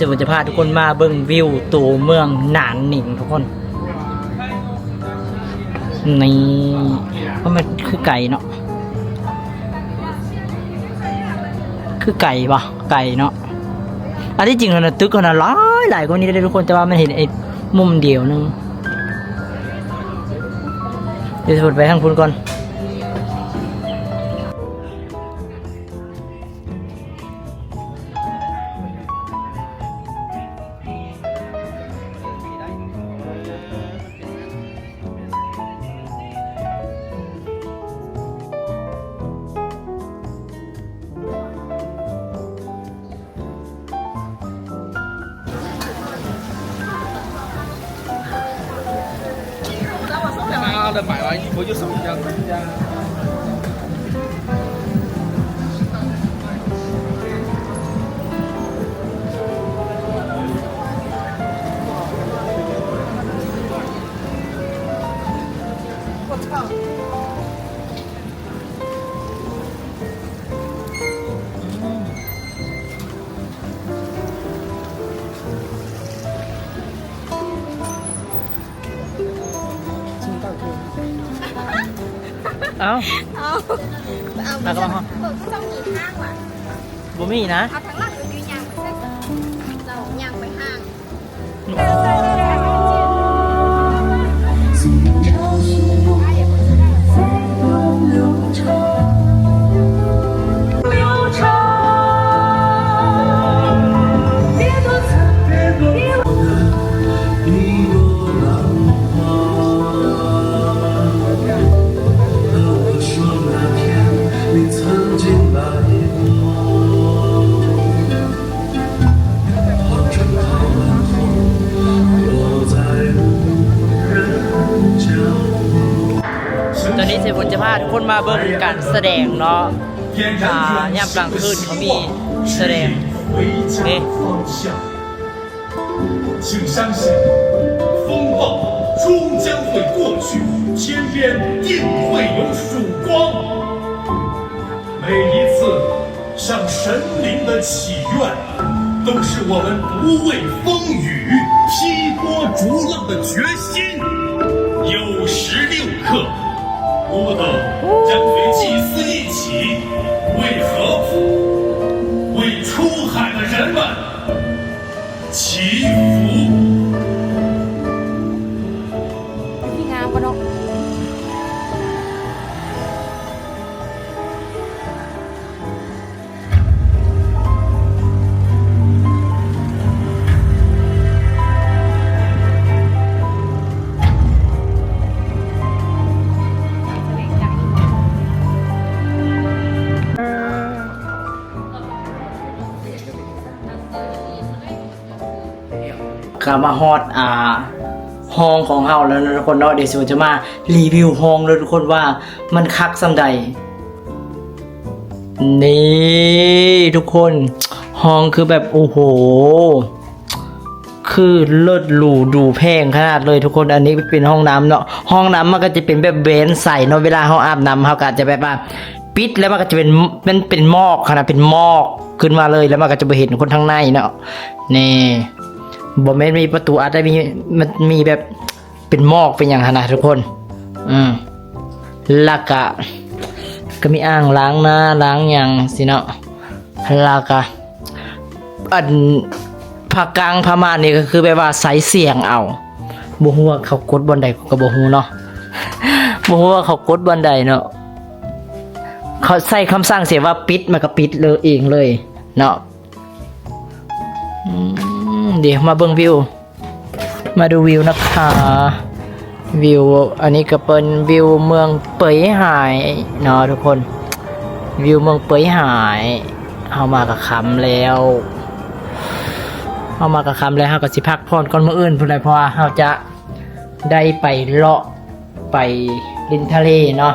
ດຽວຈະພາທຸກຄົນມາເບິ່ງວິວຕົວເມືອງໜານໜິງທຸກຄົນ. ນີ້ ເພາະມັນຄືໄກເນາະ ຄືໄກບໍ່? ໄກເນາະ. ອັນທີ່ຈິງຫັ້ນນະ ຕຶກຫັ້ນນະຫຼາຍໆກວ່ານີ້ເດ້ທຸກຄົນ ແຕ່ວ່າມັນເຫັນໄອ້ມຸມດຽວໜຶ່ງ. ດຽວຊິໄປທາງພຸ້ນກ່ອນ. ເອົ້າ ເອົາ ເອົາ ແລ້ວກໍມາຮອດ ເອີ ຄືຕ້ອງມີທາງວ່ະ ບໍ່ມີນະ ເອົາທາງຫຼັງຢູ່ ຍ່າງໄປໃສ ເຮົາຍ່າງໄປຫ້າງ. ຕອນນີ້ເຊບຸນຈະພາທຸກຄົນມາເບິ່ງການສະແດງເນາະ ອ່າ ຍາມກາງຄືນເຂົາມີສະແດງເດ້. 请相信，风暴终将会过去，天边定会有曙光。每一次向神灵的祈愿，都是我们不畏风雨、劈波逐浪的决心。有时六刻，我们都将随祭司一起，为河谷、为出海的人们 祈福。ກະມາຮອດ ອ່າ ຫ້ອງຂອງເຮົາແລ້ວເນາະທຸກຄົນເນາະ. ດຽວຊິຈະມາຣີວິວຫ້ອງເດີທຸກຄົນວ່າມັນຄັກສ່ຳໃດ. ນີ້ທຸກຄົນ ຫ້ອງຄືແບບ ໂອ້ໂຫ ຄືເລີດຫຼູດູແພງຂະໜາດເລີຍທຸກຄົນ. ອັນນີ້ເປັນຫ້ອງນ້ຳເນາະ ຫ້ອງນ້ຳມັນກະຈະເປັນແບບແວ່ນໃສເນາະ. ເວລາເຮົາອາບນ້ຳ ເຮົາກະອາດຈະແບບວ່າປິດແລ້ວ ມັນກະຈະເປັນ ມັນເປັນໝອກຫັ້ນນະ ເປັນໝອກຂຶ້ນມາເລີຍ ແລ້ວມັນກະຈະບໍ່ເຫັນຄົນທາງໃນເນາະ. ນີ້ ບໍ່ແມ່ນມີປະຕູອັດໄດ້ ມີ ມັນມີແບບເປັນໝອກເປັນຫຍັງຫັ້ນນະທຸກຄົນ. ອືມ ແລ້ວກະ ກະມີອ່າງລ້າງໜ້າລ້າງຫຍັງຊີ້ເນາະ. ແລ້ວກະ ອັນ ຜ້າກາງຜ້າມ່ານນີ້ກະຄືແບບວ່າໃຊ້ສຽງເອົາ. ບໍ່ຮູ້ວ່າເຂົາກົດບ່ອນໃດ ກະບໍ່ຮູ້ເນາະ ບໍ່ຮູ້ວ່າເຂົາກົດບ່ອນໃດເນາະ. ເຂົາໃສ່ຄຳສັ່ງສຽງວ່າປິດ ມັນກະປິດເລີຍ ເອງເລີຍເນາະ. ອືມ ດຽວມາເບິ່ງວິວ ມາດູວິວນະຄະ. ວິວ ອັນນີ້ກະເປັນວິວເມືອງເປີຍຫາຍເນາະທຸກຄົນ ວິວເມືອງເປີຍຫາຍ. ເຮົາມາກະຄ່ຳແລ້ວ ເຮົາມາກະຄ່ຳແລ້ວ ເຮົາກະຊິພັກຜ່ອນກ່ອນມື້ອື່ນພຸ້ນແຫຼະ ເພາະວ່າເຮົາຈະໄດ້ໄປເລາະ ໄປຫຼິ້ນທະເລເນາະ.